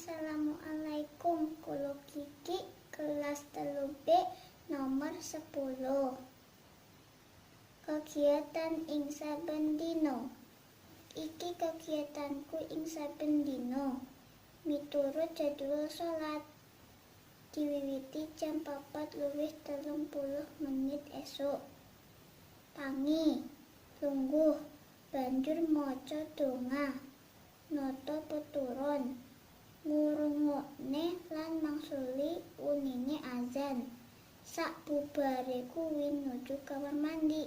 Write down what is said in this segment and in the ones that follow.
Assalamualaikum. Kula Kiki kelas 3B nomor 10. Kegiatan ing saben dina. Iki kegiatanku ing saben dina miturut jadwal salat. Diwiwiti jam 4.30 esuk. Tangi, lungguh, banjur maca donga, nata peturon, ngrungokne lan mangsuli unine azan. Sakbubare kuwi nuju kamar mandi,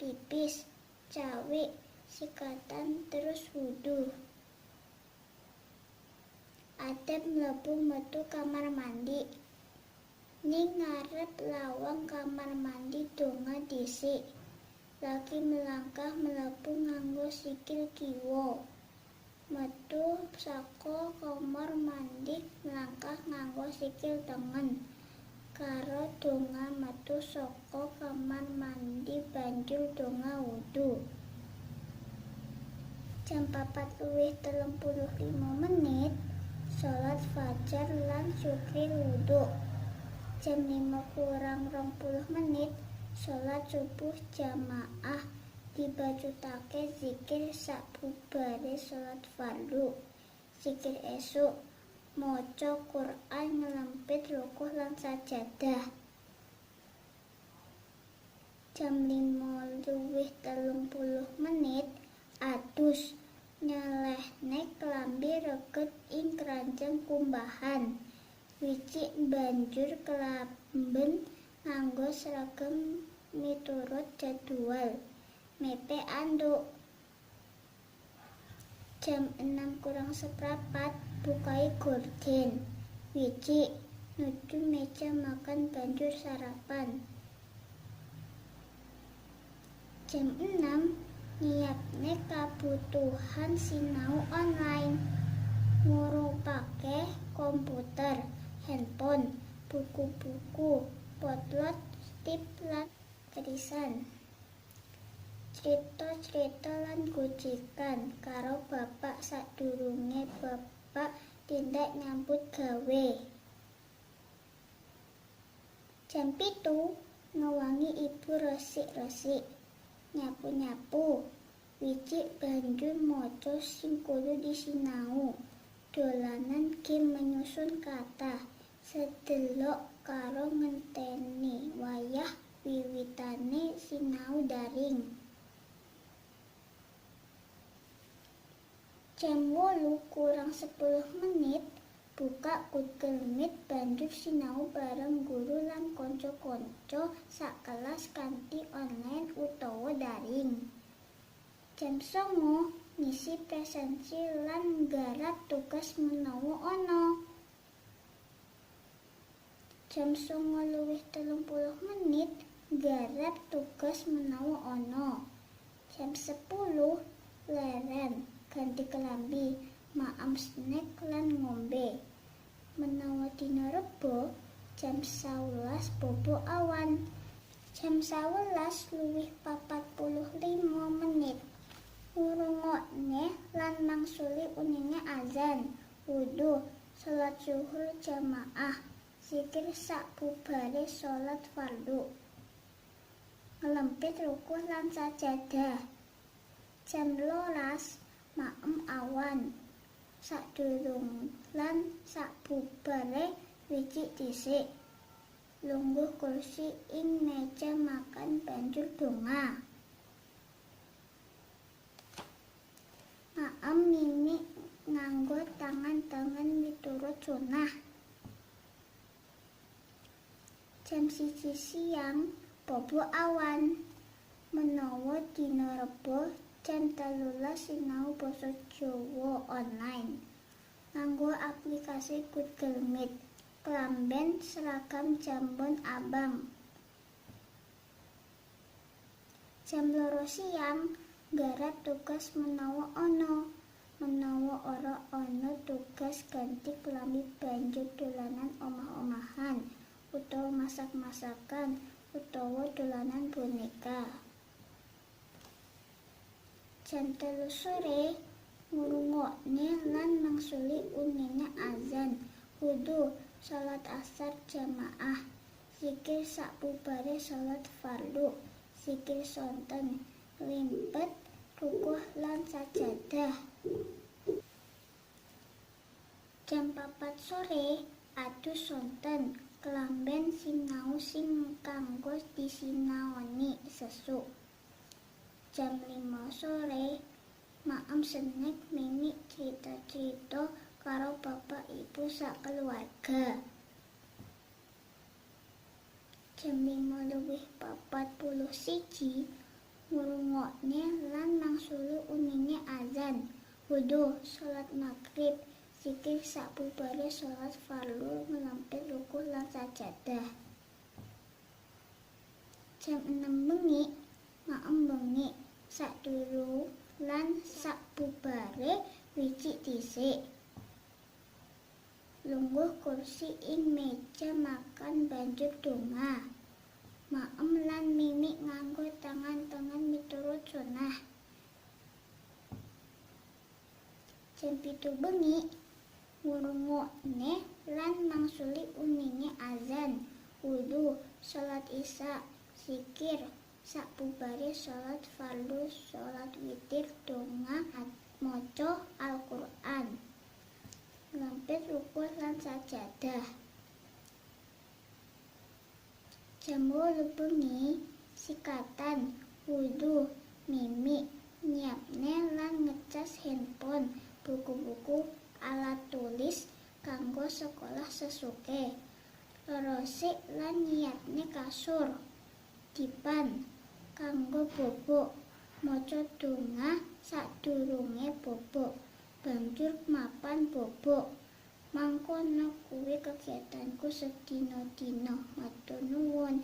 pipis, cawik, sikatan terus wudu. Adep mlebu metu kamar mandi. Ning ngarep lawang kamar mandi donga dhisik. Lagi melangkah mlebu nganggo sikil kiwa. Metu saka kamar mandi mlangkah nganggo sikil tengen. Karo donga metu saka kamar mandi banjur donga wudu. Jam 4.35 salat fajar lan syukri wudu. Jam 4.40 salat subuh jamaah dibacutake zikir sakbubare salat fardu. Zikir esuk, maca Quran, nglempit rukuh lan sajadah. Jam 5.30 adus, nyelehne klambi reget ing keranjang kumbahan. Wicik banjur kelamben nganggo seragam miturut jadwal. Mepe anduk. Jam 5.45 bukai gorden. Wicik nuju meja makan banjur sarapan. Jam 6 nyiapne kabutuhan sinau online. Ngurupake komputer, handphone, buku-buku, potlot, stip lan krisan. Crita-crita lan gojekan karo bapak sadurunge bapak tindak nyambut gawe. Jam 7 ngewangi ibu resik-resik, nyapu-nyapu. Wicik banjur maca sing kudu disinau. Dolanan game menyusun kata, sedelok karo ngenteni wayah wiwitane sinau daring. Jam 7.50 buka Google Meet banjur sinau bareng guru lan kanca-kanca sakelas kanthi online utawa daring. Jam 9 ngisi presensi lan nggarap tugas menawa ana. Jam 9.30 nggarap tugas menawa ana. Jam 10 leren, ganti kelambi, maem snack lan ngombe. Menawa dina Rebo, jam 11 bobo awan. Jam 11.45 ngrungokne lan mangsuli unine azan, wudu, salat zuhur jamaah, zikir sakbubare salat fardu, nglempit rukuh lan sajadah. Jam 12 maem awan sadurung lan sakbubare wicik dhisik. Lungguh kursi ing meja makan banjur donga. Maem mimik nganggo tangan tengen miturut sunah. Jam 1 siang bobo awan. Menawa dina Rebo jam 13 sinau basa Jawa online nganggo aplikasi Google Meet, klamben seragam jambon abang. Jam 2 siang nggarap tugas menawa ana. Menawa ora ana tugas ganti klambi banjur dolanan omah-omahan utawa masak-masakan utawa dolanan boneka. Jam 3 sore ngrungokne lan mangsuli unine azan. Wudu, salat asar jamaah, zikir sakbubare salat fardu, zikir sonten, nglimpet rukuh lan sajadah. Jam 4 sore adus sonten, klamben sinau sing kanggo disinaoni sesuk. Jam 5 sore maem snack mimik crita-crita karo bapak ibu sakeluarga. Jam 5:41 ngrungokne lan mangsuli unine azan. Wudu, salat magrib, zikir sakbubare salat fardu, nglempit rukuh lan sajadah. Jam 6 bengi maem bengi sadurung lan sakbubare wicik dhisik. Lungguh kursi ing meja makan banjur donga. Maem lan mimik nganggo tangan tengen miturut sunah. Jam 7 bengi ngrungokne lan mangsuli unine azan. Wudu, salat isya, zikir sakbubare salat fardu, salat witir, donga, maca Al-Qur'an, nglempit rukuh lan sajadah. Jam 8 bengi sikatan, wudu, mimik, nyiapne lan ngecas handphone, buku-buku, alat tulis kanggo sekolah sesuke, resik lan nyiapne kasur, dipan kanggo bobok, maca donga sadurunge bobok, banjur mapan bobok. Mangkono kuwi kegiatanku sedina-dina. Matur nuwun.